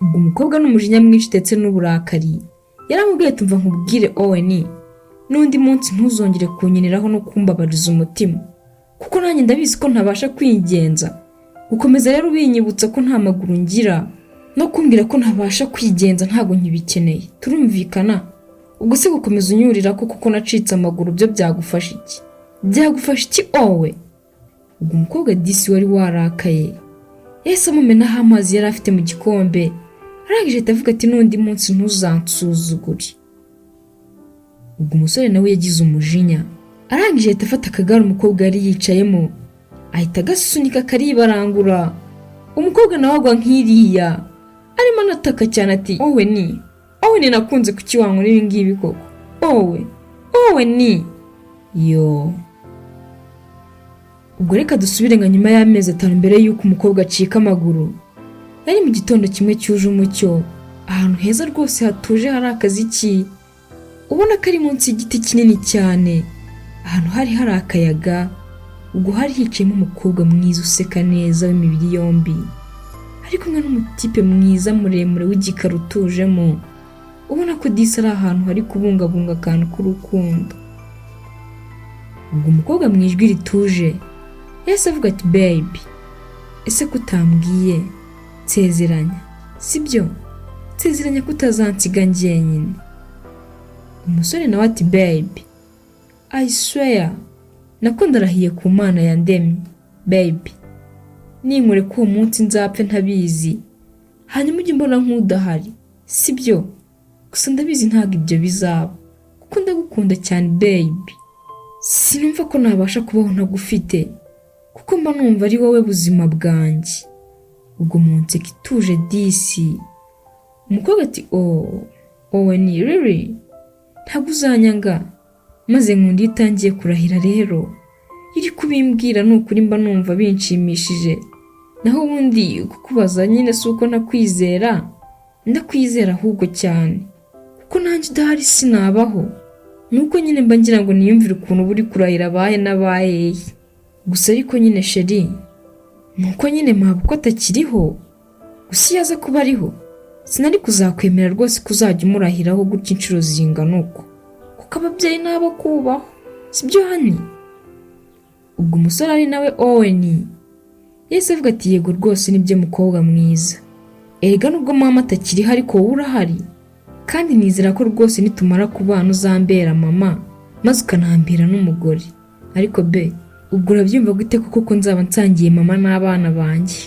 Ubwo umukobwa n'umujinya mwinshi ndetse n'uburakari yaramubwiye ati: "Mva nkubwire Owen, n'undi munsi ntuzongere kunkiniraho no kumbabariza umutima, kuko nanjye ndabizi ko ntabasha kwigenza. Gukomeza rero ubinyibutsa ko nta maguru ngira no kumbwira ko ntabasha kwigenza, ntabwo nkibikeneye, turumvikana? Ubwo se gukomeza unyurira ko kuko nacitse amaguru byo byagufasha iki? Byagufasha iki wowe?" Ubwo umukobwa disi wari warakaye yahise amumenaho amazi yari afite mu gikombe, arangije ahita avuga ati: "N'undi munsi ntuzansuzugure." Ubwo umusore nawe yagize umujinya, arangije ahita afata akagare umukobwa yari yicayemo, ahita agasunika karibarangura. Umukobwa nawe agwa nk'iriya, arimo anataka cyane ati: "Wowe ni wowe ni nakunze, kuki wankora ibi ngibi koko? Wowe, wowe ni yo." Ubwo reka dusubire nka nyuma y'amezi 5 mbere y'uko umukobwa acika amaguru. Yari mu gitondo kimwe cyuje umucyo, ahantu heza rwose hatuje, hari akaziki, ubona ko ari munsi y'igiti kinini cyane, ahantu hari hari akayaga. Ubwo hari hicayemo umukobwa mwiza useka neza w'imibiri yombi, ari kumwe n'umutipe mwiza muremure w'igikara utujemo, ubona ko disi ari ahantu hari kubungabunga akantu k'urukundo. Ubwo umukobwa mu ijwi rituje yahise avuga ati: "Baby, ese ko utambwiye? Nsezeranya, sibyo? Nsezeranya ko utazansiga njyenyine." Umusore nawe ati: "Baby, I swear, nako ndarahiye ku Mana yandemye, baby, ninkure ko uwo munsi nzapfe ntabizi, hanyuma ujye umbona nk'udahari, sibyo? Gusa ndabizi ntabwo ibyo bizaba, kuko ndagukunda cyane baby. Sinumva ko nabasha kubaho ntagufite, kuko mba numva ari wowe buzima bwanjye." Ubwo mu nseko ituje disi, umukobwa ati: "Oh Owen, really? Ntabwo uzanyanga?" Maze nkunda iyo utangiye kurahira. Rero iyo uri kubimbwira, ni ukuri mba numva binshimishije. Naho ubundi kukubaza nyine si uko ntakwizera, ndakwizera ahubwo cyane, kuko nanjye udahari sinabaho. Ni uko nyine mba ngira ngo niyumvire ukuntu uba uri kurahira abahe n'abahehe gusa. Ariko nyine chéri, ni uko nyine mabukwe atakiriho. Gusa iyo aza kuba ariho, sinari kuzakwemera rwose ko uzajya umurahiraho gutya inshuro zingana uko, kuko ababyeyi ni abo kubaho, sibyo honey?" Ubwo umusore ari nawe Owen yahise avuga ati: "Yego rwose nibyo mukobwa mwiza. Erega nubwo mama atakiriho, ariko wowe urahari, kandi nizera ko rwose nitumara kubana uzambera mama, maze ukanambera n'umugore. Ariko bae, ubwo urabyumva gute koko ko nzaba nsangiye mama n'abana banjye?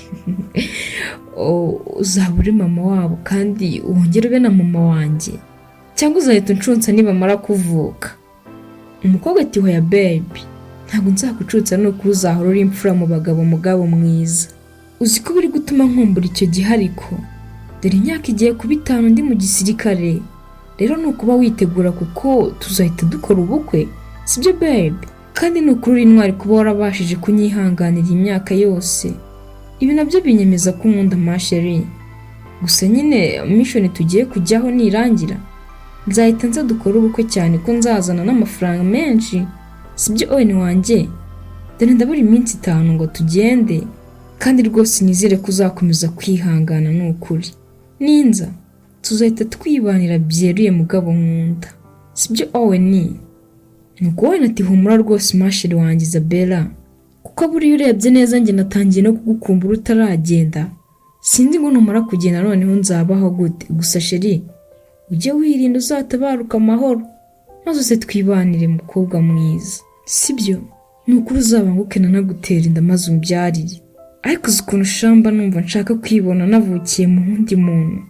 Oh, uzaba uri mama wabo kandi wongere ube na mama wanjye, cyangwa uzahita unshunsa nibamara kuvuka?" Umukobwa ati: "Hoya baby, ntabwo nzagucutsa, ni ukuri uzahora uri imfura mu bagabo, mugabo mwiza. Uzi ko biri gutuma nkumbura icyo gihe? Ariko dore imyaka igiye kuba 5 ndi mu gisirikare. Rero ni ukuba witegura, kuko tuzahita dukora ubukwe, sibyo babe? Kandi ni ukuri uri intwari kuba warabashije kunyihanganira iyi myaka yose. Ibi nabyo binyemeza ko unkunda, ma chérie. Gusa nyine mission tugiye kujyaho nirangira, nzahita nza dukore ubukwe, cyane ko nzazana n'amafaranga menshi, sibyo Owen wanjye? Dore ndabura iminsi 5 ngo tugende, kandi rwose nizere ko uzakomeza kwihangana. Ni ukuri ninza tuzahita twibanira byeruye, mugabo nkunda, sibyo Owen?" Nuko Owen ati: "Humura rwose ma chérie wanjye Isabella, kuko buriya urebye neza njye natangiye no kugukumbura utaragenda. Sinzi ngo numara kugenda noneho nzabaho gute. Gusa chéri, ujye wirinda uzatabaruka amahoro, maze uze twibanire, mukobwa mwiza, sibyo? Ni ukuri uzabanguke nanagutera inda maze umbyarire. Ariko uzi ukuntu shamba numva nshaka kwibona navukiye mu wundi muntu?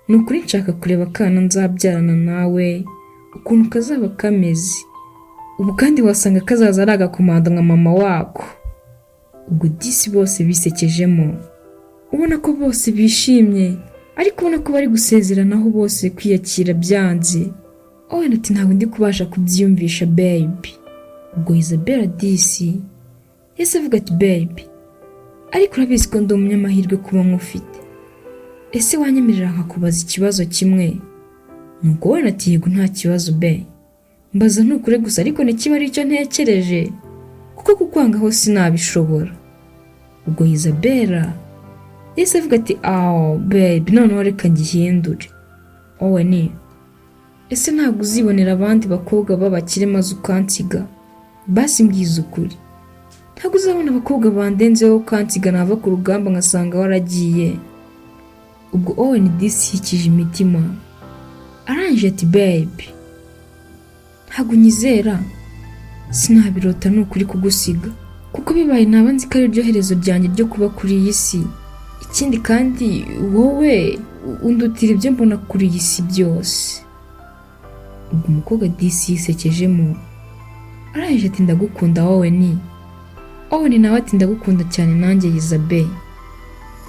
Ni ukuri nshaka kureba akana nzabyarana nawe ukuntu kazaba kameze. Ubu kandi wasanga kazaza ari agakomando nka mama wako." Ubwo disi bose bisekejemo, ubona ko bose bishimye, ariko ubona ko bari gusezeranaho bose kwiyakira byanze. Owen ati: "Ntabwo ndi kubasha kubyiyumvisha, baby." Ubwo Isabella disi yahise avuga ati: "Baby, ariko urabizi ko ndi umunyamahirwe kuba nkufite. Ese wanyemerera nkakubaza ikibazo kimwe?" Nuko Owen ati: "Yego, nta kibazo bae, mbaza ntukure gusa, ariko ntikiba ari icyo ntekereje, kuko kukwangaho sinabishobora." Ubwo Isabella Yahise avuga ati: "Awo babe, noneho reka ngihindure. Owen, ese ntabwo uzibonera abandi bakobwa b'abakire maze ukansiga? Basi mbwiza ukuri, ntabwo uzabona abakobwa bandenzeho ukansiga, nava ku rugamba ngasanga waragiye?" Ubwo Owen disi yikije imitima, arangije ati: "Babe, ntabwo unyizera? Sinabirota ni ukuri kugusiga, kuko bibaye naba nzi ko ari ryo herezo ryanjye ryo kuba kuri iyi si. Ikindi kandi wowe undutira ibyo mbona kuri iyi si byose." Ubwo umukobwa disi yisekejemo, arangije ati: "Ndagukunda wowe." Ni Owen nawe ati: "Ndagukunda cyane nanjye, Isabel."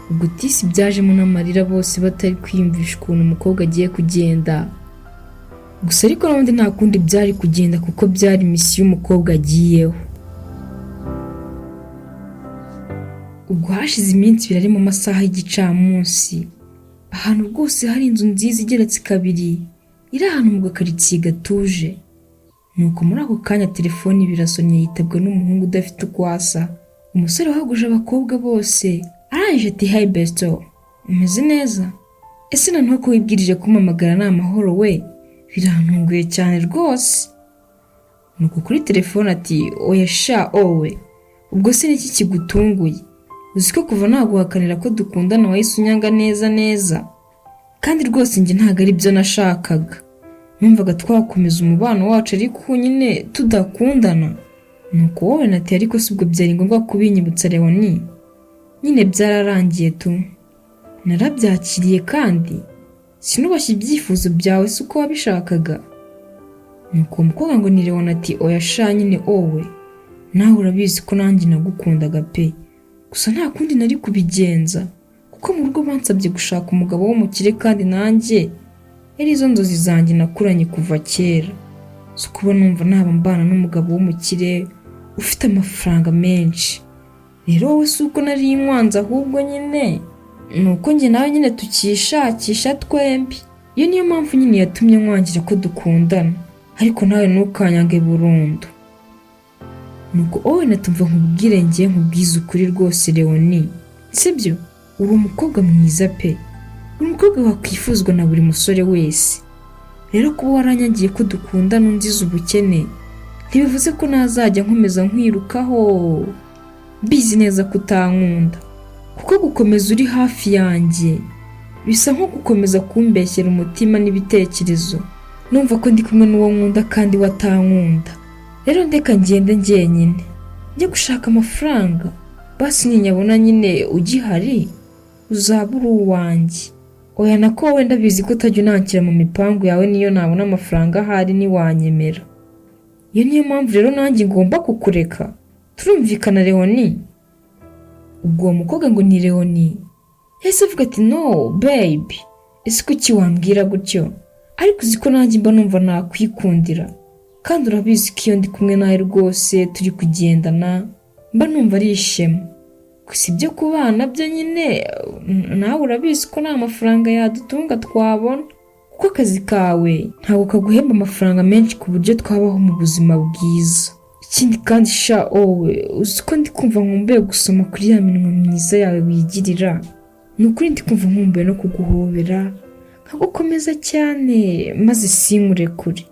Ubwo disi byajemo n'amarira, bose batari kwiyumvisha ukuntu umukobwa agiye kugenda. Gusa ariko n'ubundi nta kundi byari kugenda, kuko byari misiyo umukobwa agiyeho. Ubwo hashize iminsi 2 ari mu masaha y'igicamunsi, ahantu rwose hari inzu nziza igeretse kabiri, iri ahantu mu gakaritsiye gatuje. Nuko muri ako kanya telefoni birasonnye, yitabwa n'umuhungu udafite uko asa, umusore wahaguje abakobwa bose. Arangije ati: "Hi besto, umeze neza? Ese noneho ko wibwirije kumpamagara ni amahoro we? Birantunguye cyane rwose." Nuko kuri telefone ati: "Oya sha owe, ubwo se niki kigutunguye? Uzi ko kuva naguhakanira ko dukundana wahise unyanga neza neza? Kandi rwose njye ntabwo ari byo nashakaga, numvaga twakomeza umubano wacu ariko nyine tudakundana." Nuko wowe nati: "Ariko si ubwo byari ngombwa kubinyibutsa Leoni? Nyine byararangiye tu, narabyakiriye kandi sinubashye ibyifuzo byawe, si uko wabishakaga." Nuko uwo mukobwa ngo ni Leoni ati: "Oya sha nyine owe, nawe urabizi ko nanjye nagukundaga pe. Gusa nta kundi nari kubigenza kuko mu rugo bansabye gushaka umugabo w'umukire, kandi nanjye yari izo nzozi zanjye nakuranye kuva kera, si ukuba numva naba mbana n'umugabo w'umukire ufite amafaranga menshi. Rero wowe si uko nari nkwanze, ahubwo nyine ni uko njye nawe nyine tukishakisha twembi. Iyo niyo mpamvu nyine yatumye nkwangira ko dukundana, ariko nawe ntukanyange burundu." Nuko wowe natumva: "Nkubwire, ngiye nkubwize ukuri rwose Leoni, sibyo? Uri umukobwa mwiza pe, uri umukobwa wakwifuzwa na buri musore wese. Rero kuba waranyagiye ko dukundana unziza ubukene, ntibivuze ko nazajya nkomeza nkwirukaho mbizi neza ko utankunda, kuko gukomeza uri hafi yanjye bisa nko gukomeza kumbeshyera umutima n'ibitekerezo, numva ko ndi kumwe n'uwo nkunda kandi we atankunda. Rero ndeka ngende njyenyine njye gushaka amafaranga, basi ninyabona nyine ugihari uzaba uri uwanjye. Oya nako wowe ndabizi ko utajya unankira mu mipangu yawe, niyo nabona amafaranga ahari ntiwanyemera. Iyo niyo mpamvu rero nanjye ngomba kukureka. Turumvikana Leoni?" Ubwo uwo mukobwa ngo ni Leoni yahise avuga ati: "No babe, ese kuki wambwira gutyo? Ariko uzi ko nanjye mba numva nakwikundira, kandi urabizi ko iyo ndi kumwe nawe rwose turi kugendana mba numva ari ishema. Gusa ibyo kubana byo nyine nawe urabizi ko nta mafaranga yadutunga twabona, kuko akazi kawe ntabwo kaguhemba amafaranga menshi ku buryo twabaho mu buzima bwiza. Ikindi kandi sha owe, uzi ko ndi kumva nkumbuye gusoma kuri ya minwa myiza yawe wigirira? Ni ukuri ndi kumva nkumbuye no kuguhobera nkagukomeza cyane maze sinkurekure.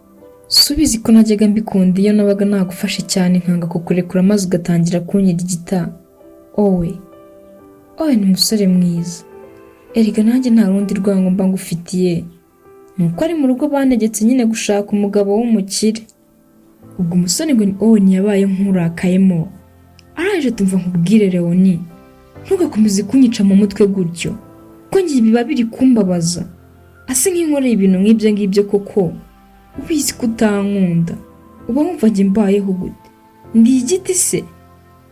Si ubizi ko najyaga mbikunda iyo nabaga nagufashe cyane nkanga kukurekura maze ugatangira kunyirigita? Owe, owe ni umusore mwiza erega, nanjye nta rundi rwango mba ngufitiye, ni uko ari mu rugo bantegetse nyine gushaka umugabo w'umukire." Ubwo umusore ngo ni Owen yabaye nk'urakayemo, araje tumva: "Nkubwire Leoni, ntugakomeze kunyica mu mutwe gutyo, kuko njye biba biri kumbabaza. Ase nk'inkoreye ibintu nk'ibyo ngibyo koko, ubizi ko utankunda, uba wumva njye mbayeho gute? Ndi igiti se?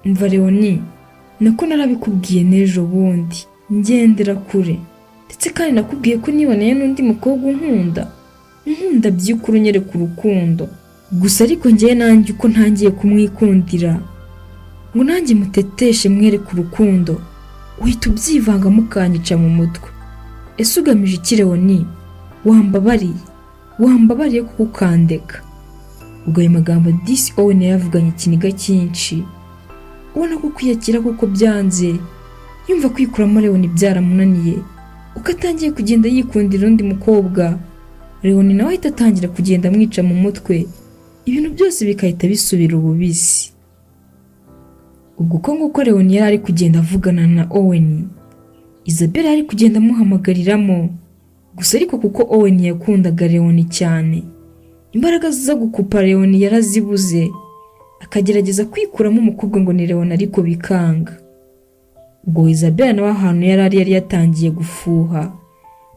Umva Leoni, nako narabikubwiye n'ejo bundi, ngendera kure. Ndetse kandi nakubwiye ko niboneye n'undi mukobwa unkunda, unkunda by'ukuri, unyereka urukundo. Gusa ariko njyewe nanjye uko ntangiye kumwikundira ngo nanjye muteteshe mwereke urukundo, uhita ubyivangamo ukanyica mu mutwe. Ese ugamije iki Leoni? Wambabariye, wambabariye kuko ukandeka." Ubwo ayo magambo disi Owen yayavuganye ikiniga cyinshi, ubona ko kwiyakira koko byanze. Yumva kwikuramo Leon byaramunaniye, uko atangiye kugenda yikundira undi mukobwa. Leon nawe ahita atangira kugenda amwica mu mutwe, ibintu byose bigahita bisubira ububisi. Ubwo uko nguko Leon yari ari kugenda avugana na Owen, Isabella yari kugenda amuhamagariramo. Gusa ariko kuko Owen yakundaga Leon cyane, imbaraga zo gukupa Leon yarazibuze, akagerageza kwikuramo umukobwa ngo ni Leon ariko bikanga. Ubwo Isabella nawe ahantu yari ari yari yatangiye gufuha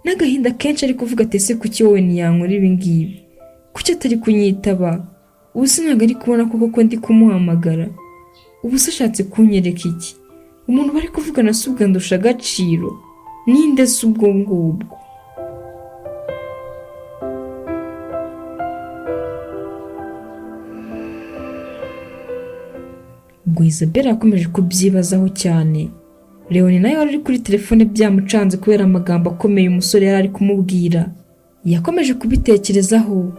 n'agahinda kenshi, ari kuvuga ati: "Ese kuki Owen yankora ibi ngibi? Kuki atari kunyitaba? Ubu se ntabwo ari kubona ko koko ndi kumuhamagara? Ubu se ashatse kunyereka iki? Umuntu bari kuvugana si ubwo andusha agaciro? Ninde se ubwo ngubwo?" Ubwo Isabella yakomeje kubyibazaho cyane. Leon nawe wari uri kuri telefone byamucanze kubera amagambo akomeye umusore yari ari kumubwira. Yakomeje kubitekerezaho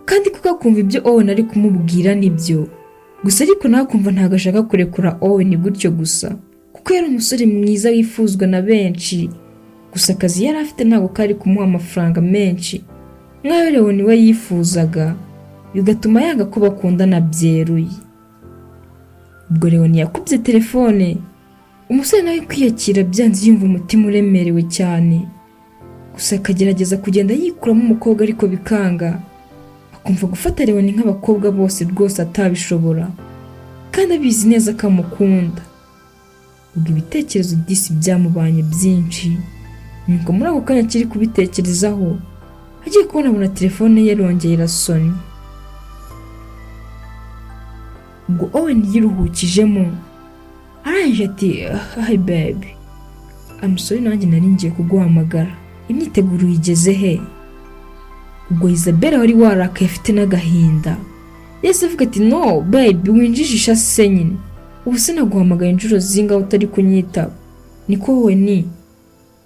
kandi kuko akumva ibyo Owen ari kumubwira nibyo. Gusa ariko nawe akumva ntabwo ashaka kurekura Owen gutyo gusa, kuko yari umusore mwiza wifuzwa na benshi. Gusa akazi yari afite ntabwo kari kumuha amafaranga menshi nk'ayo Leon we yifuzaga, bigatuma yanga ko bakundana byeruye. Ubwo Leon yakubye telefone, umusore nawe kwiyakira byanze, yumva umutima uremerewe cyane. Gusa akagerageza kugenda yikuramo umukobwa ariko bikanga, akumva gufata Leon nk'abakobwa bose rwose atabishobora, kandi abizi neza ko amukunda. Ubwo ibitekerezo disi byamubanye byinshi, nuko muri ako kanya akiri kubitekerezaho, agiye kubona abona telefone ye irongeye irasonnye. Ubwo Owen yiruhukijemo, arangije ati: "Hi baby, I'm sorry, nanjye nari ngiye kuguhamagara, imyiteguro igeze he?" Ubwo Isabella wari warakaye afite n'agahinda yahise avuga ati: "No baby, winjijisha se nyine, ubu se naguhamagaye inshuro zingahe utari kunyitaba? Niko wowe ni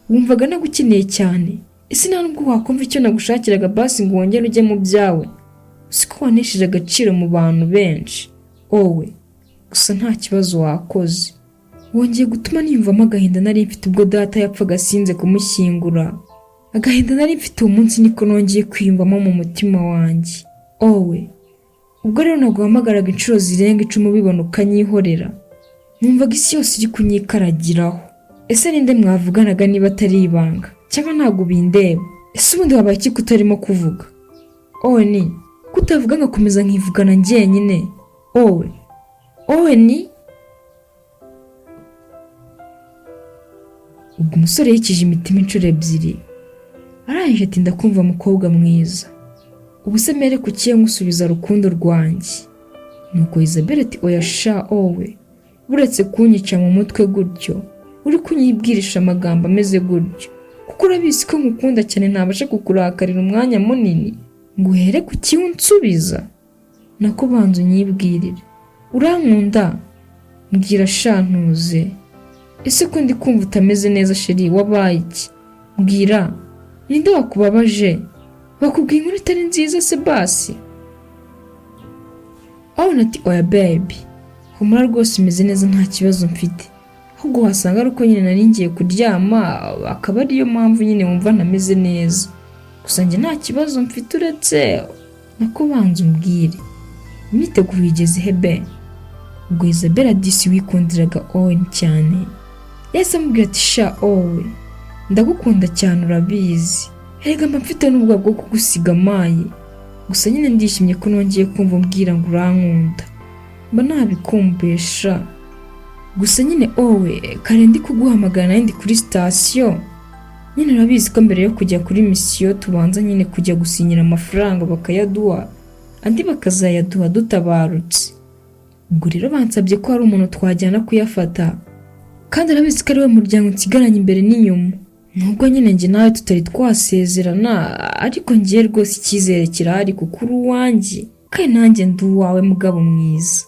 wumvaga nagukeneye cyane? Ese nta nubwo wakumva icyo nagushakiraga basi ngo wongere ujye mu byawe? Siko wanesheje agaciro mu bantu benshi wowe? Gusa nta kibazo, wakoze wongeye gutuma niyumvamo agahinda nari mfite ubwo data yapfaga sinze kumushyingura. Agahinda nari mfite uwo munsi niko nongeye kwiyumvamo mu mutima wanjye wowe. Ubwo rero naguhamagaraga inshuro zirenga 10 ubibona ukanyihorera, numvaga isi yose iri kunyikaragiraho. Ese ninde mwavuganaga niba atari ibanga? Cyangwa ntabwo bindeba? Ese ubundi wabaye iki kutarimo kuvuga wowe? Ni kutavuga ngakomeza nkivugana njyenyine wowe wowe ni." Ubwo umusore yikije imitima inshuro ebyiri, arangije ati: "Ndakumva mukobwa mwiza, ubu se mere kukiye nkusubiza rukundo rwanjye?" Nuko Isabelle ati: "Oya sha wowe, buretse kunyica mu mutwe gutyo, uri kunyibwirisha amagambo ameze gutyo, kuko urabizi ko nkukunda cyane, ntabasha kukurakarira umwanya munini ngo uhere ku kiwe unsubiza. Nako banza unyibwirire, urankunda? Mbwira sha ntuze. Ese ko ndi kumva utameze neza chérie, wabaye iki? Mbwira, ninde wakubabaje? Bakubwiye inkuru itari nziza se basi?" Owen ati: "Oya baby, humura rwose, umeze neza, nta kibazo mfite. Ahubwo wasanga ari uko nyine nari ngiye kuryama, akaba ariyo mpamvu nyine wumva ntameze neza. Gusa njye nta kibazo mfite, uretse nako banza umbwire, imyiteguro igeze he be?" Ubwo Isabella disi wikundiraga Owen cyane yahise amubwira ati: "Sha Owen, ndagukunda cyane urabizi, erega mba mfite n'ubwoba bwo kugusiga amaye. Gusa nyine ndishimye ko nongeye kumva umbwira ngo urankunda, mba nabikumbuye sha. Gusa nyine owe, kare ndi kuguhamagara nari ndi kuri sitasiyo nyine. Urabizi ko mbere yo kujya kuri misiyo tubanza nyine kujya gusinyira amafaranga bakayaduha, andi bakazayaduha dutabarutse. Ubwo rero bansabye ko hari umuntu twajyana kuyafata, kandi urabizi ko ari we muryango nsigaranye imbere n'inyuma. Nubwo nyine njye nawe tutari twasezerana, ariko ngiye rwose icyizere kirahari kuko uri uwanjye kandi nanjye ndi uwawe mugabo mwiza.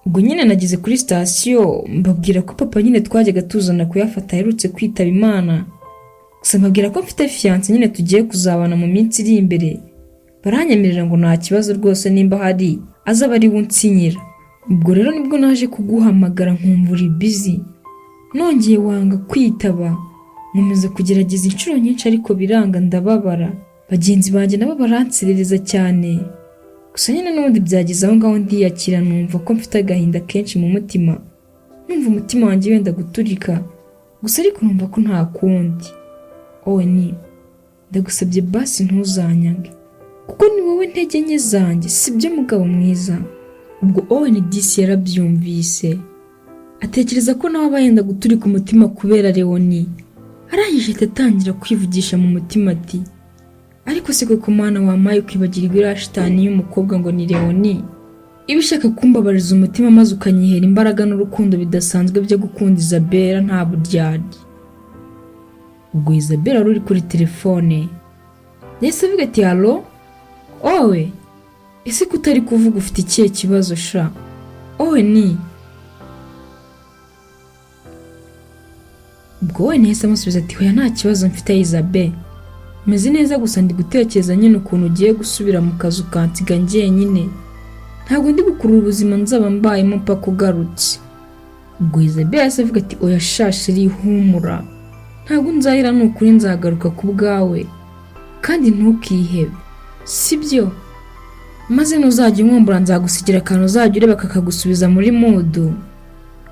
Ubwo nyine nageze kuri sitasiyo mbabwira ko papa nyine twajyaga tuzana kuyafata aherutse kwitaba Imana. Gusa mbabwira ko mfite fiancé nyine tugiye kuzabana mu minsi iri imbere. Baranyemerera ngo nta kibazo rwose, nimba hari azaba ari we unsinyira. Ubwo rero nibwo naje kuguhamagara nkumva uri busy. Nongeye wanga kwitaba, nkomeza kugerageza inshuro nyinshi ariko biranga, ndababara. Bagenzi banjye nabo baranserereza cyane. Gusa nyine n'ubundi byageze aho ngaho ndiyakira, numva ko mfite agahinda kenshi mu mutima, numva umutima wanjye wenda guturika, gusa ariko numva ko nta kundi. Owen, ndagusabye basi ntuzanyange, kuko ni wowe ntege nke zanjye, sibyo mugabo mwiza? Ubwo Owen disi yarabyumvise, atekereza ko nawe aba yenda guturika umutima kubera Leoni. Arangije ahita atangira kwivugisha mu mutima ati: "Ariko se koko Mana, wampaye kwibagirwa iriya shitani y'umukobwa ngo ni Leoni, iba ishaka kumbabariza umutima, maze ukanyihera imbaraga n'urukundo bidasanzwe byo gukunda Isabella nta buryarya." Ubwo Isabella wari uri kuri telefone yahise avuga ati: "Allo Owe, ese ko utari kuvuga, ufite ikihe kibazo sha Owe?" Ni ubwo we yahise amusubiza ati: "Hoya, nta kibazo mfite Isabelle, meze neza, gusa ndi gutekereza nyine ukuntu ugiye gusubira mu kazi ukansiga njyenyine. Ntabwo ndi gukurura ubuzima nzaba mbayemo mpaka ugarutse." Ubwo Isabelle yahise avuga ati: "Oya sha chérie, humura, ntabwo nzahira, ni ukuri nzagaruka ku bwawe, kandi ntukihebe, sibyo? Maze nuzajya unkumbura nzagusigira akantu uzajya ureba kakagusubiza muri mood.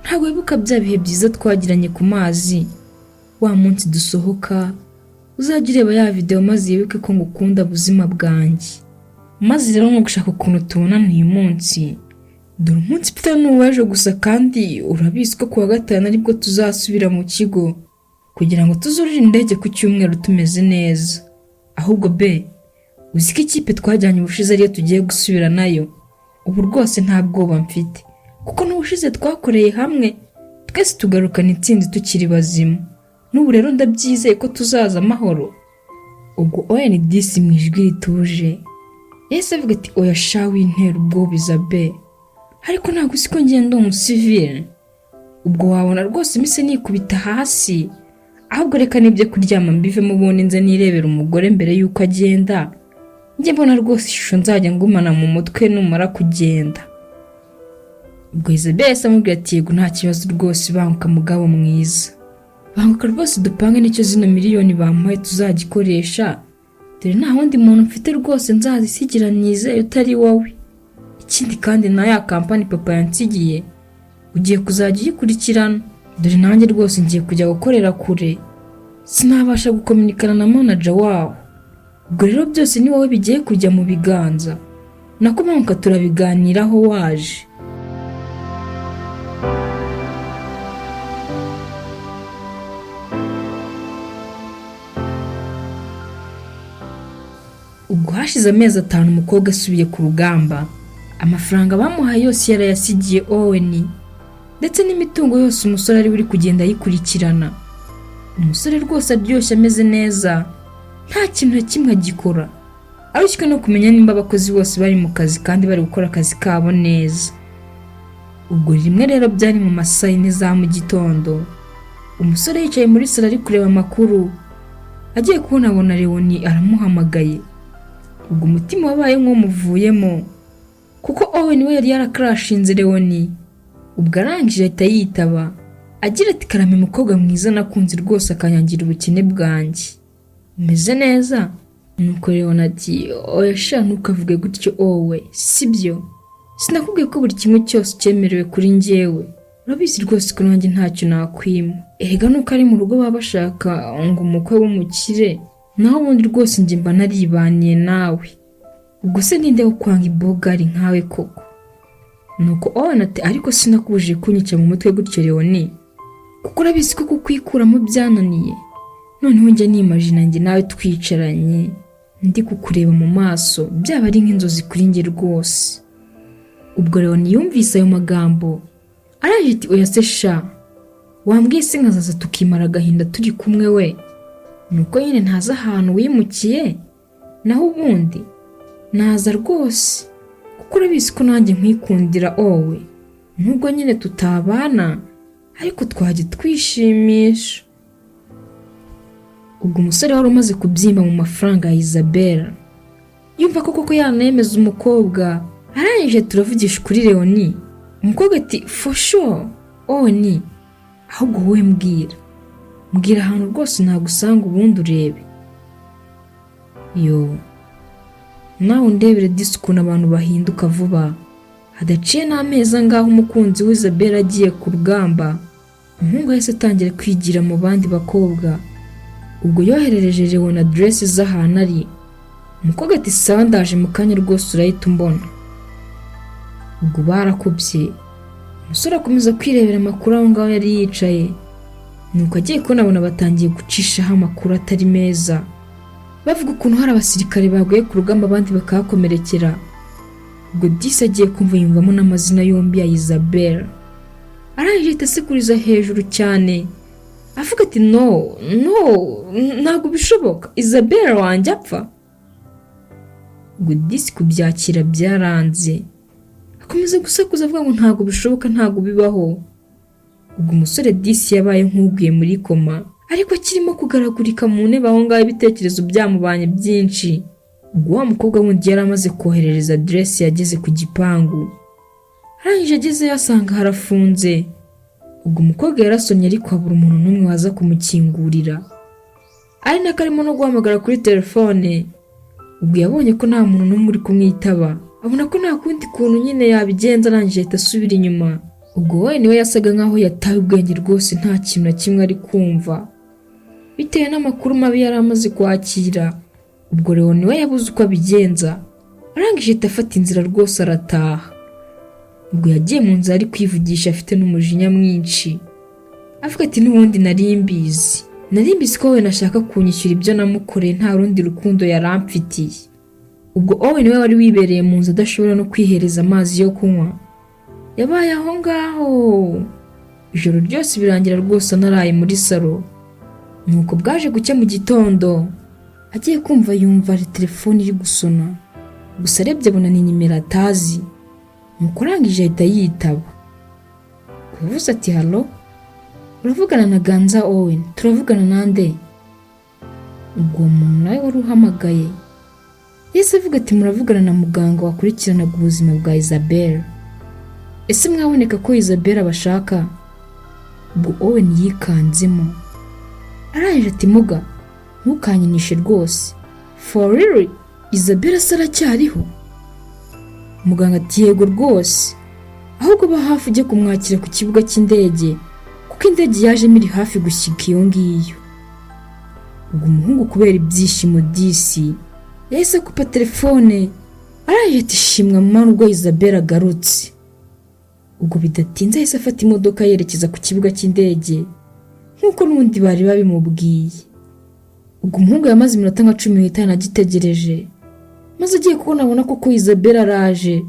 Ntabwo wibuka bya bihe byiza twagiranye ku mazi, wa munsi dusohoka? Uzajya ureba ya videwo maze wibuke ko ngukunda buzima bwanjye. Maze rero nko gushaka ukuntu tubonana uyu munsi, dore umunsi mfite ni uw'ejo gusa, kandi urabizi ko kuwa gatanu aribwo tuzasubira mu kigo kugira ngo tuzurire indege ku cyumweru tumeze neza. Ahubwo be, uzi ko ikipe twajyanye ubushize ariyo tugiye gusubira nayo? Ubu rwose nta bwoba mfite, kuko n'ubushize twakoreye hamwe twese tugarukana intsinzi tukiri bazima. N'ubu rero ndabyizeye ko tuzaza amahoro." Ubwo Owen disi mu ijwi rituje yahise avuga ati: "Oya sha, wintera ubwoba Isabelle, ariko ntabwo uzi ko ngenda umusivile? Ubwo wabona rwose mise nikubita hasi. Ahubwo reka n'ibyo kuryama mbivemo, ubundi nze nirebera umugore mbere y'uko agenda. Njye mbona rwose ishusho nzajya ngumana mu mutwe numara kugenda." Ubwo Isabelle yahise amubwira ati: "Yego, nta kibazo rwose, banguka mugabo mwiza, banguka rwose dupange n'icyo zino miliyoni bamuhaye tuzagikoresha. Dore nta wundi muntu mfite rwose nzazisigira nizeye utari wowe. Ikindi kandi na ya kampani papa yansigiye ugiye kuzajya uyikurikirana. Dore nanjye rwose ngiye kujya gukorera kure, sinabasha gukominikana na manager waho. Ubwo rero byose ni wowe bigiye kujya mu biganza. Nako banguka turabiganiraho waje." Ubwo hashize amezi 5 umukobwa asubiye ku rugamba. Amafaranga bamuhaye yose yarayasigiye Owen, ndetse n'imitungo yose umusore ari we uri kugenda ayikurikirana. Umusore rwose aryoshye, ameze neza, nta kintu na kimwe agikora, arushywe no kumenya nimba abakozi bose bari mu kazi kandi bari gukora akazi kabo neza. Ubwo rimwe rero byari mu masaa 4 za mu gitondo, umusore yicaye muri salo ari kureba amakuru, agiye kubona abona Leoni aramuhamagaye. Ubwo umutima wabaye nk'umuvuyemo, kuko Owen we yari yarakarashinze Leoni. Ubwo arangije ahita yitaba agira ati: "Karame mukobwa mwiza nakunze rwose akanyangira ubukene bwanjye, umeze neza?" Nuko Leoni ati: "Oya sha, ntukavuge gutyo wowe, sibyo? Sinakubwiye ko buri kimwe cyose cyemerewe kuri njyewe? Urabizi rwose ko nanjye ntacyo nakwima. Erega nuko ari mu rugo baba bashaka ngo umukwe w'umukire, naho ubundi rwose njye mba naribaniye nawe. Ubwo se ninde wo kwanga ibogari nkawe koko?" Nuko Owen ati: "Ariko sinakubujije kunyica mu mutwe gutyo Leoni, kuko urabizi ko kukwikuramo byananiye. Noneho njya nimajina njye nawe twicaranye, ndi kukureba mu maso, byaba ari nk'inzozi kuri njye rwose." Ubwo Leoni yumvise ayo magambo araje ati: "Oya se sha, wambwiye se nkazaza tukimara agahinda turi kumwe we? Nuko nyine ntazi ahantu wimukiye, naho ubundi naza rwose, kuko urabizi ko nanjye nkwikundira wowe. Nubwo nyine tutabana, ariko twajya twishimisha." Ubwo umusore wari umaze kubyimba mu mafaranga ya Isabella yumva ko koko yanayemeza umukobwa, arangije turavugisha kuri Leoni. Umukobwa ati: "For sure Owen, Ahubwo wowe mbwira, mbwira ahantu rwose nagusanga, ubundi urebe." Yo, nawe undebere disi ukuntu abantu bahinduka vuba. Hadaciye n'amezi angahe umukunzi we Isabella agiye ku rugamba, umuhungu yahise atangira kwigira mu bandi bakobwa. Ubwo yoherereje Leon aderesi z'ahantu ari. Umukobwa ati: "Sawa, ndaje mu kanya rwose, urahita umbona." Ubwo barakubye, umusore akomeza kwirebera amakuru aho ngaho yari yicaye. Nuko agiye kubona abona batangiye gucishaho amakuru atari meza, bavuga ukuntu hari abasirikare baguye ku rugamba, abandi bakahakomerekera. Ubwo disi agiye kumva yumvamo n'amazina yombi ya Isabella. Arangije ahita asekuriza hejuru cyane, avuga ati: "No, no, ntabwo bishoboka, Isabella wanjye apfa?" Ubwo disi kubyakira byaranze, akomeza gusakuza avuga ngo ntabwo bishoboka, ntabwo bibaho. Ubwo umusore disi yabaye nk'uguye muri koma, ariko akirimo kugaragurika mu ntebe aho ngaho, ibitekerezo byamubanye byinshi. Ubwo wa mukobwa wundi yari amaze koherereza aderesi yageze ku gipangu. Arangije agezeyo asanga harafunze. Ubwo umukobwa yarasomye, ariko habura umuntu n'umwe waza kumukingurira, ari nako arimo no guhamagara kuri telefone. Ubwo yabonye ko nta muntu n'umwe uri kumwitaba, abona ko nta kundi kuntu nyine yabigenza. Arangije ahita asubira inyuma. Ubwo we niwe yasaga nkaho yatawe ubwenge rwose, nta kintu na kimwe ari kumva bitewe n'amakuru mabi yari amaze kwakira. Ubwo Leon we yabuze uko abigenza, arangije ahita afata inzira rwose arataha. Ubwo yagiye mu nzira ari kwivugisha, afite n'umujinya mwinshi, avuga ati: "N'ubundi nari mbizi, nari mbizi ko we nashaka kunyishyura ibyo namukoreye, nta rundi rukundo yari amfitiye." Ubwo Owen we wari wibereye mu nzu adashobora no kwihereza amazi yo kunywa, yabaye aho ngaho ijoro ryose, birangira rwose anaraye muri salo. Nuko bwaje gucya mu gitondo, agiye kumva yumva hari telefone iri gusona. Gusa arebye abona ni nimero atazi. Nuko arangije ahita yitaba. Yavuze ati: "Hello, uravugana na Ganza Owen, turavugana nande?" Ubwo uwo muntu nawe wari uhamagaye yahise avuga ati: "Muravugana na muganga wakurikiranaga ubuzima bwa Isabelle. Ese mwaboneka ko Isabelle abashaka?" Ubwo Owen yikanzemo, arangije ati: "Muga, ntukanyinishe rwose, for real, Isabelle se aracyariho?" Muganga ati: "Yego rwose, ahubwo ba hafi ujye kumwakira ku kibuga cy'indege, kuko indege yajemo iri hafi gushyika iyo ngiyo." Ubwo umuhungu kubera ibyishimo disi yahise akupa telefone, arangije ati: "Shimwa Mana ubwo Isabelle agarutse." Ubwo bidatinze yahise afata imodoka yerekeza ku kibuga cy'indege nk'uko n'ubundi bari babimubwiye. Ubwo umuhungu yamaze iminota nka 15 agitegereje, maze agiye kubona abona koko Isabelle araje.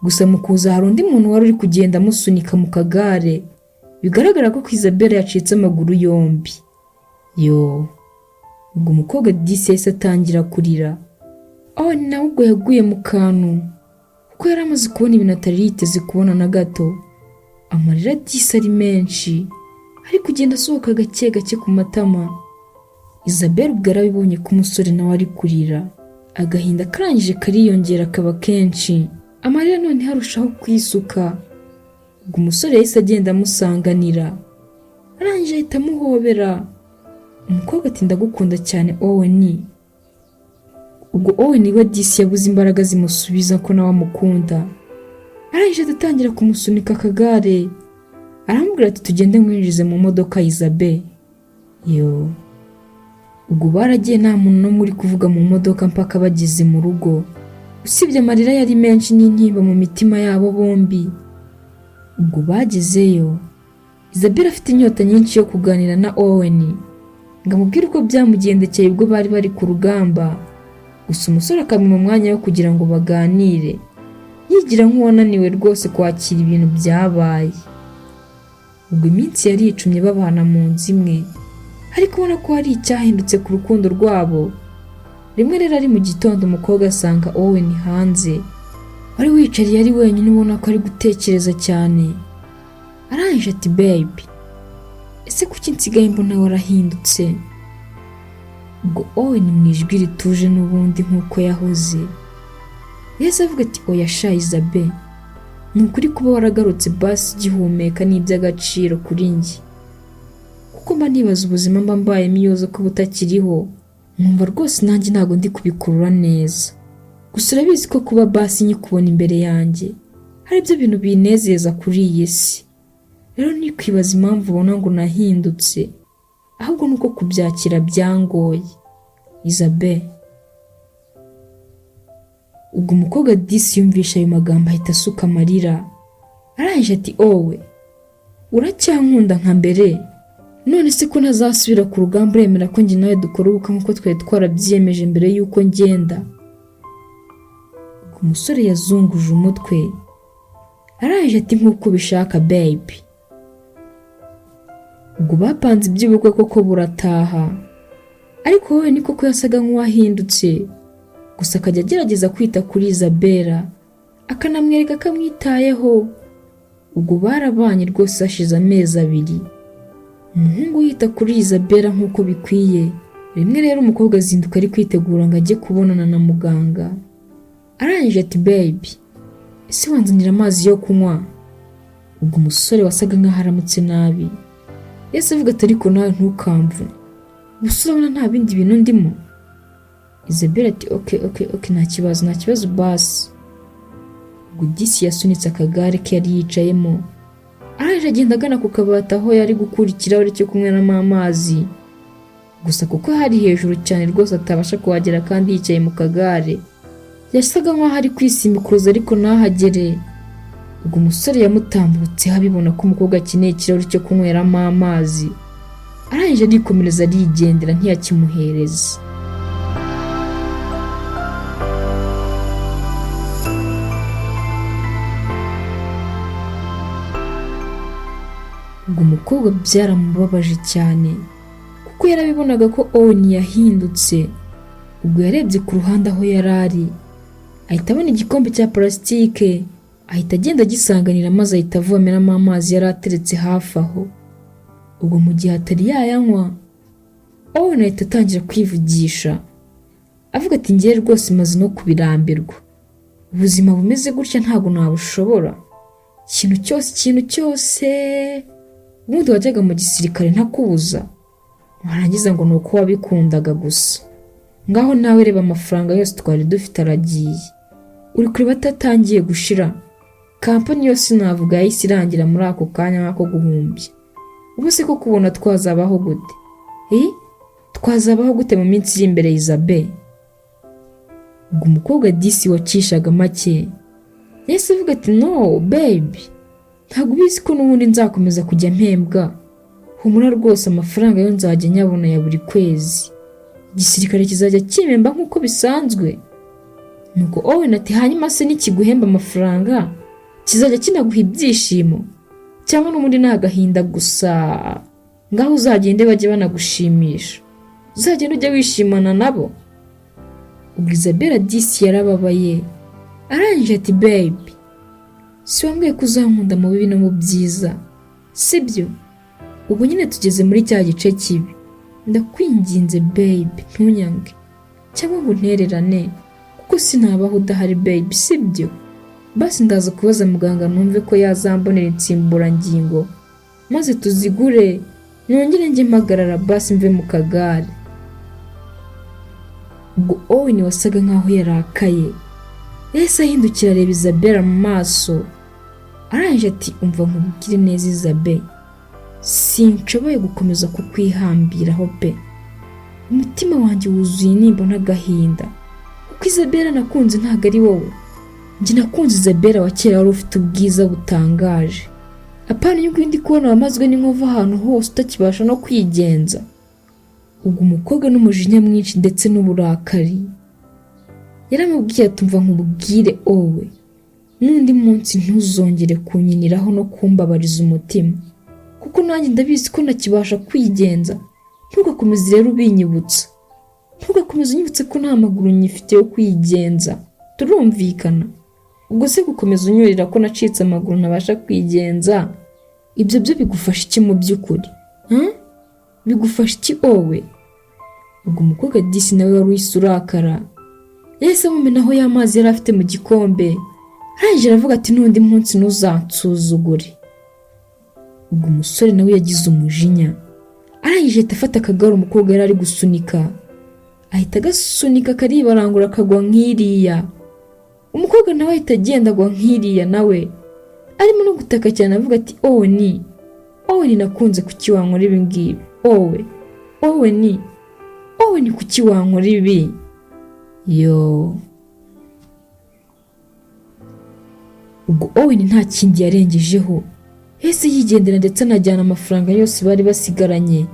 Gusa mu kuza hari undi muntu wari uri kugenda amusunika mu kagare, bigaragara ko Isabelle yacitse amaguru yombi. Yo, ubwo umukobwa disi yahise atangira kurira. Aho nawe ubwo yaguye mu kantu, kuko yari amaze kubona ibintu atari yiteze kubona na gato. Amarira disi ari menshi, ari kugenda asohoka gake gake ku matama. Isabelle ubwo yarabibonye ko umusore nawe ari kurira, agahinda karangije kariyongera kaba kenshi, amarira noneho arushaho kwisuka. Ubwo umusore yahise agenda amusanganira, arangije ahita amuhobera. Umukobwa ati: "Ndagukunda cyane, Owen." Ubwo Owen we disi yabuze imbaraga zimusubiza ko nawe amukunda. Arangije atangira kumusunika akagare, aramubwira ati: "Tugende nkwinjize mu modoka, Isabelle." Yo, ubwo baragiye, nta muntu n'umwe uri kuvuga mu modoka mpaka bageze mu rugo, usibye amarira yari menshi n'intimba mu mitima yabo bombi. Ubwo bagezeyo, Isabelle afite inyota nyinshi yo kuganira na Owen ngo amubwire uko byamugendekeye ubwo bari bari ku rugamba. Gusa umusore akamuha umwanya wo kugira ngo baganire, yigira nk'uwananiwe rwose kwakira ibintu byabaye. Ubwo iminsi yari yicumye babana mu nzu imwe, ariko ubona ko hari icyahindutse ku rukundo rwabo. Rimwe rero ari mu gitondo, umukobwa asanga Owen hanze wari wicariye ari wenyine, ubona ko ari gutekereza cyane. Arangije ati: "Baby, ese kuki nsigaye mbona warahindutse?" Ubwo Owen mu ijwi rituje n'ubundi nk'uko yahoze yahise avuga ati: "Oya sha Isabelle, ni ukuri kuba waragarutse basi ugihumeka ni iby'agaciro kuri njye." Kuko mba nibaza ubuzima mba mbayemo iyo uza kuba utakiriho, nkumva rwose nanjye ntabwo ndi kubikurura neza. Gusa urabizi ko kuba basi nyikubona imbere yanjye hari ibyo bintu binezeza kuri iyi si. Rero ntikwibaza impamvu ubona ngo nahindutse, ahubwo ni uko kubyakira byangoye. Isabel. Ubwo umukobwa disi yumvishe ayo magambo ahita asuka amarira, arangije ati: "Owe, uracyankunda nka mbere? None se ko ntazasubira ku rugamba, uremera ko njye nawe dukora ubukwe nk'uko twari twarabyiyemeje mbere y'uko ngenda?" Ubwo umusore yazunguje umutwe, arangije ati: "Nk'uko ubishaka, baby." Ubwo bapanze iby'ubukwe koko burataha, ariko wowe ni koko yasaga nk'uwahindutse, gusa akajya agerageza kwita kuri Isabella, akanamwereka ko amwitayeho. Ubwo barabanye rwose, hashize amezi 2 umuhungu yita kuri Isabella nk'uko bikwiye. Rimwe rero umukobwa azinduka ari kwitegura ngo ajye kubonana na muganga, arangije ati: "Baby, ese wanzanira amazi yo kunywa?" Ubwo umusore wasaga nk'aho aramutse nabi yahise avuga ati: "Ariko nawe ntukamvune, gusa urabona nta bindi bintu ndimo." Isabella ati: Okay, nta kibazo, nta kibazo basi." Ubwo disi yasunitse akagare ke yari yicayemo, arangije agenda agana ku kabati aho yari gukura ikirahure cyo kunyweramo amazi. Gusa kuko hari hejuru cyane rwose atabasha kuhagera kandi yicaye mu kagare, yasaga nk'aho ari kwisimbukuruza ariko ntahagere. Ubwo umusore yamutambutseho abibona ko umukobwa akeneye ikirahuri cyo kunyweramo amazi, arangije arikomereza arigendera, ntiyakimuhereza. Ubwo umukobwa byaramubabaje cyane kuko yarabibonaga ko Owen yahindutse. Ubwo yarebye ku ruhande aho yari ari, ahita abona igikombe cya parasitike, ahita agenda agisanganira maze ahita avomeramo amazi yari ateretse hafi aho. Ubwo mu gihe atari yayanywa, Owen ahita atangira kwivugisha avuga ati: "Ngewe rwose maze no kubirambirwa, ubuzima bumeze gutya ntabwo nabushobora. Ikintu cyose, ikintu cyose, ubundi wajyaga mu gisirikare ntakubuza, warangiza ngo ni uko wabikundaga gusa. Ngaho nawe reba, amafaranga yose twari dufite aragiye, uri kureba atatangiye gushira. Kampani yose navuga yahise irangira muri ako kanya nk'ako guhumbya. Ubu se ko kubona twazabaho gute? Eh, twazabaho gute mu minsi iri imbere, Isabel?" Ubwo umukobwa disi wacishaga make yahise avuga ati: "No baby, ntabwo ubizi ko n'ubundi nzakomeza kujya mpembwa. Humura rwose, amafaranga yo nzajya nyabona ya buri kwezi, igisirikare kizajya kimpemba nk'uko bisanzwe." Nuko Owen ati: "Hanyuma se nikiguhemba amafaranga kizajya kinaguha ibyishimo, cyangwa n'ubundi ni agahinda gusa? Ngaho uzagende bajye banagushimisha, uzagende ujye wishimana nabo." Ubwo Isabella disi yarababaye, arangije ati: "Baby, si wambwiye ko uzankunda mu bibi no mu byiza, sibyo? Ubu nyine tugeze muri cya gice kibi. Ndakwinginze baby, ntunyange cyangwa ngo untererane, kuko sinabaho udahari baby, sibyo? Basi ndaza kubaza muganga numve ko yazambonera insimburangingo maze tuzigure, nongere njye mpagarara, basi mve mu kagare." Ubwo Owen wasaga nkaho yarakaye yahise ahindukira areba Isabella mu maso, arangije ati: "Umva nkubwire neza Isabel, sinshoboye gukomeza kukwihambiraho pe. Umutima wanjye wuzuye intimba n'agahinda, kuko Isabella nakunze ntabwo ari wowe. Njye nakunze Isabella wa kera wari ufite ubwiza butangaje, apana uyu nguyu ndi kubona wamazwe n'inkovu ahantu hose, utakibasha no kwigenza." Ubwo umukobwa n'umujinya mwinshi ndetse n'uburakari yaramubwiye ati: "Umva nkubwire owe, n'undi munsi ntuzongere kunyiniraho no kumbabariza umutima, kuko nanjye ndabizi ko ntakibasha kwigenza. Ntugakomeze rero ubinyibutsa, ntugakomeze unyibutse ko nta maguru nyifite yo kwigenza. Turumvikana? Ubwo se gukomeza unyurira ko nacitse amaguru ntabasha kwigenza, ibyo byo bigufasha iki mu by'ukuri? Huh? Bigufasha iki owe?" Ubwo umukobwa disi nawe wari uhise urakara yahise amumenaho ya mazi yari afite mu gikombe, arangije aravuga ati: "N'undi munsi ntuzansuzugure." Ubwo umusore nawe yagize umujinya. Arangije ahita afata akagare umukobwa yari ari gusunika, ahita agasunika karibarangura akagwa nk'iriya. Umukobwa nawe ahita agenda agwa nk'iriya, nawe arimo no gutaka cyane avuga ati Owen, Owen nakunze, kuki wankora ibi ngibi? Owe, Owen, Owen, kuki wankora ibi? Yo. Ubwo Owen nta kindi yarengejeho, yahise yigendera ndetse anajyana amafaranga yose bari basigaranye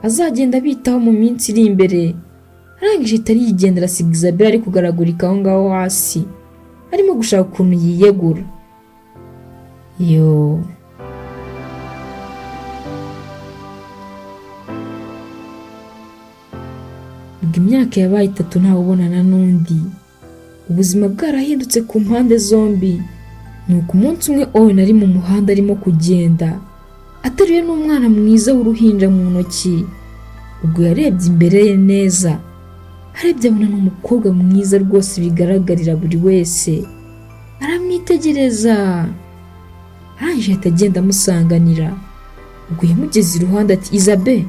azagenda abitaho mu minsi iri imbere. Arangije ahita arigendera, asiga Isabella ari kugaragurika aho ngaho hasi, arimo gushaka ukuntu yiyegura. Yo. Ubwo imyaka yabaye 3 ntawe ubonana n'undi, ubuzima bwarahindutse ku mpande zombi. Nuko umunsi umwe Owen ari mu muhanda arimo kugenda ateruye n'umwana mwiza w'uruhinja mu ntoki. Ubwo yarebye imbere ye neza, arebye abona ni umukobwa mwiza rwose bigaragarira buri wese, aramwitegereza. Arangije ahita agenda amusanganira. Ubwo yamugeze iruhande ati Isabe,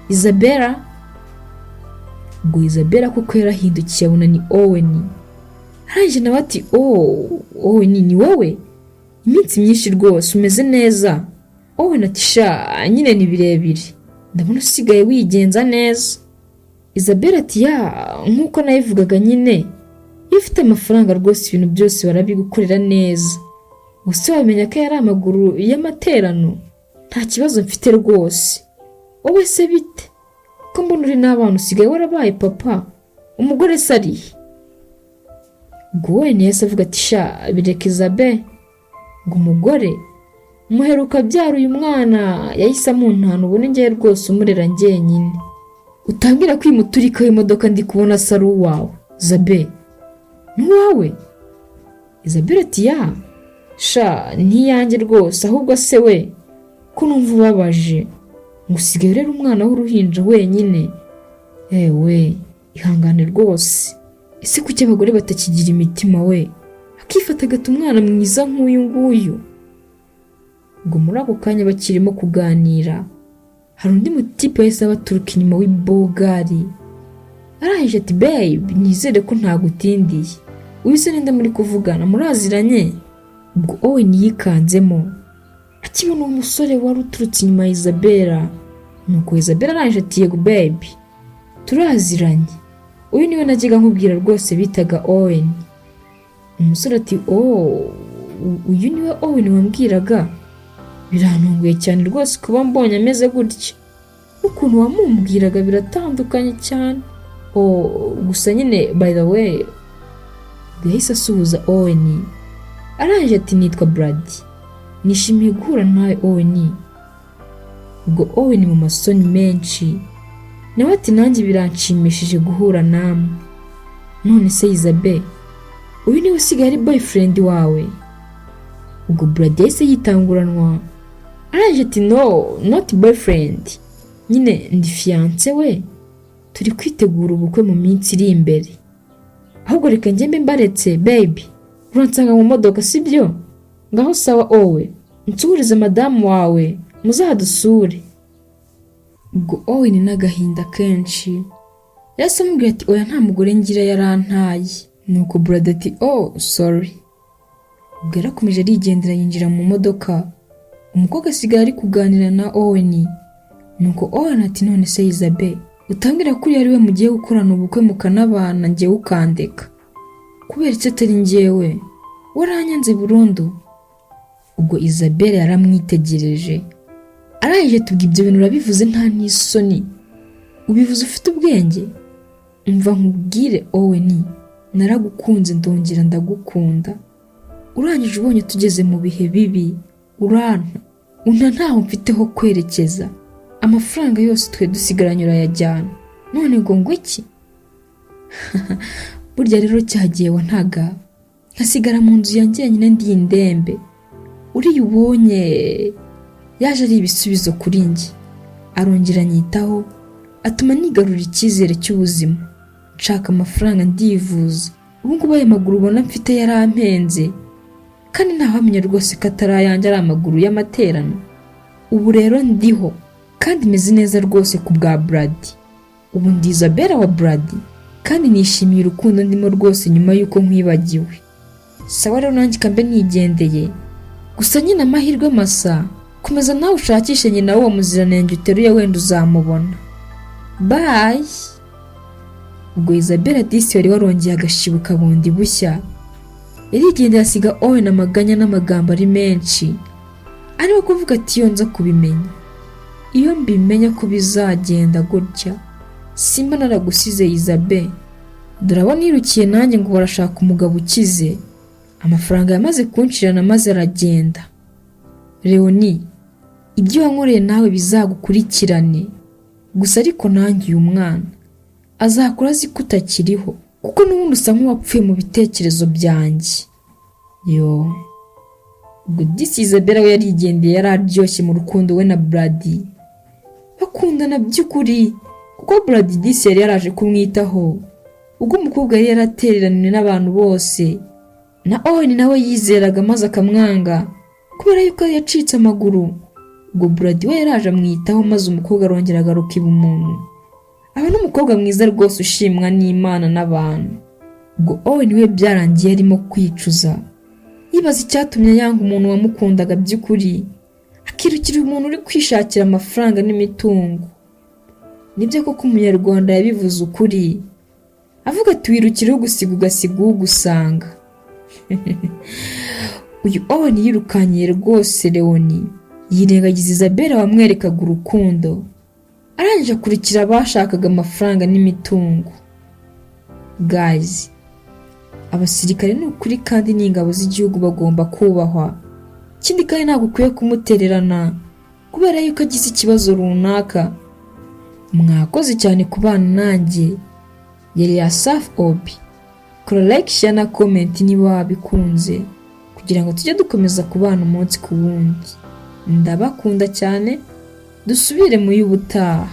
Isabella. Ubwo Isabella kuko yarahindukiye abona ni Owen. Arangije nawe ati oh, Owen ni wowe? Iminsi myinshi rwose, umeze neza? Owen ati sha nyine ni birebire, ndabona usigaye wigenza neza. Isabella ati ya nk'uko nabivugaga nyine, iyo ufite amafaranga rwose ibintu byose barabigukorera neza. Gusa wamenya ko yari amaguru y'amaterano, nta kibazo mfite rwose. Wowe se bite? Ko mbona uri n'abana usigaye warabaye papa, umugore se arihe? Ubwo Owen yahise avuga ati sha bireke Isabe, ngo umugore muheruka abyara uyu mwana yahise amuntana, ubone ngewe rwose umurera njyenyine. Utambwira ko uyu muturika w'imodoka ndi kubona asa ari uwawe Isabe? Ni uwawe? Isabella ati ya sha ntiyanjye rwose, ahubwo se we ko numva ubabaje ngo usigaye urera umwana w'uruhinja wenyine? Ewe ihangane rwose. Ese kuki abagore batakigira imitima we, akifata agata umwana mwiza nk'uyu nguyu? Ubwo muri ako kanya bakirimo kuganira, hari undi mutipe wahise abaturuka inyuma w'ibogari. Arangije ati babe, nizere ko ntagutindiye. Uyu se ninde muri kuvugana, muraziranye? Ubwo Owen yikanzemo akibona uwo musore wari uturutse inyuma ya Isabella. Nuko Isabella arangije ati yego babe, turaziranye, uyu niwe najyaga nkubwira rwose bitaga Owen. Umusore ati oh, uyu niwe Owen wambwiraga? Birantunguye cyane rwose kuba mbonye ameze gutya, n'ukuntu wamumbwiraga biratandukanye cyane. Oh, gusa nyine by the way, yahise asuhuza Owen. Arangije ati nitwa Brad, nishimiye guhura nawe Owen. Ubwo Owen mu masoni menshi nawe ati nanjye biranshimishije guhura namwe. None se Isabe, uyu niwe usigaye ari boyfriend wawe? Ubwo Brad yahise yitanguranwa, arangije ati no, not boyfriend, nyine ndi fiance we, turi kwitegura ubukwe mu minsi iri imbere. Ahubwo reka njye mbe mbaretse baby, uransanga mu modoka sibyo? Ngaho sawa owe, nsuhurize madamu wawe muzadusure. Ubwo Owen n'agahinda kenshi yahise amubwira ati oya nta mugore ngira yarantaye. Nuko Brad ati oh sorry. Ubwo yarakomeje arigendera yinjira mu modoka, umukobwa asigaye ari kuganira na Owen. Nuko Owen ati none se Isabe, utambwira ko uriya ari we mugiye gukorana ubukwe mukanabana njyewe ukandeka? Kubera icyo atari njyewe, waranyanze burundu? Ubwo Isabella yaramwitegereje, arangije tubwo ibyo bintu urabivuze nta n'isoni, ubivuze ufite ubwenge? Umva nkubwire Owen, naragukunze ndongera ndagukunda, urangije ubonye tugeze mu bihe bibi uranta, unta ntaho mfite ho kwerekeza, amafaranga yose twe dusigaranye urayajyana, none ngo ngo iki? Burya rero cyagiye wantaga nkasigara mu nzu ya njyenyine ndi indembe, uriya ubonye yaje ari ibisubizo kuri njye, arongera anyitaho atuma nigarura icyizere cy'ubuzima, nshaka amafaranga ndivuza, ubu ngubu aya maguru ubona mfite yarampenze kandi ntawamenya rwose ko atari ayanjye, ari amaguru y'amaterano. Ubu rero ndiho Kandi meze neza rwose ku bwa Brady. Ubu ndi Isabella wa Brady kandi nishimiye urukundo ndimo rwose nyuma y'uko nkwibagiwe. Sawa rero, nanjye kambe nigendeye. Gusa nyine amahirwe masa, komeza nawe ushakishe nyina w'uwo muziranenge uteruye, wenda uzamubona. Bye." Ubwo Isabella disi wari warongeye agashibuka bundi bushya yarigendeye, asiga Owen amaganya n'amagambo ari menshi, arimo kuvuga ati: "Iyo nza kubimenya, iyo mbimenya ko bizagenda gutya, simba naragusize Isabel. Dore abo nirukiye nanjye ngo barashaka umugabo ukize, amafaranga yamaze kunshirana maze aragenda. Leoni, ibyo wankoreye nawe bizagukurikirane. Gusa ariko nanjye uyu mwana azakura azi ko utakiriho, kuko n'ubundi usa nk'uwapfuye mu bitekerezo byanjye." Yo, ubwo disi Isabella we yarigendeye, yari aryoshye mu rukundo we na Brady, bakundana by'ukuri, kuko Brady disi yari yaraje kumwitaho ubwo umukobwa yari yaratereranywe n'abantu bose, na Owen nawe yizeraga maze akamwanga kubera yuko yacitse amaguru. Ubwo Brady we yaraje amwitaho, maze umukobwa arongera agaruka iba umuntu, aba n'umukobwa mwiza rwose ushimwa n'Imana n'abantu. Ubwo Owen we byarangiye arimo kwicuza, yibaza icyatumye yanga umuntu wamukundaga by'ukuri, akirukira umuntu uri kwishakira amafaranga n'imitungo. Nibyo koko, Umunyarwanda yabivuze ukuri avuga ati: "Wirukira ugusiga, ugasiga ugusanga." Uyu Owen yirukanyiye rwose Leoni, yirengagiza Isabella wamwerekaga urukundo, arangije akurikira abashakaga amafaranga n'imitungo. Guys, abasirikare ni ukuri kandi ni ingabo z'igihugu, bagomba kubahwa. Ikindi kandi, ntabwo ukwiye kumutererana kubera yuko agize ikibazo runaka. Mwakoze cyane kubana nanjye, yari Asafu Obi. Kora like, share na comment niba wabikunze, kugira ngo tujye dukomeza kubana umunsi ku wundi. Ndabakunda cyane, dusubire mu y'ubutaha.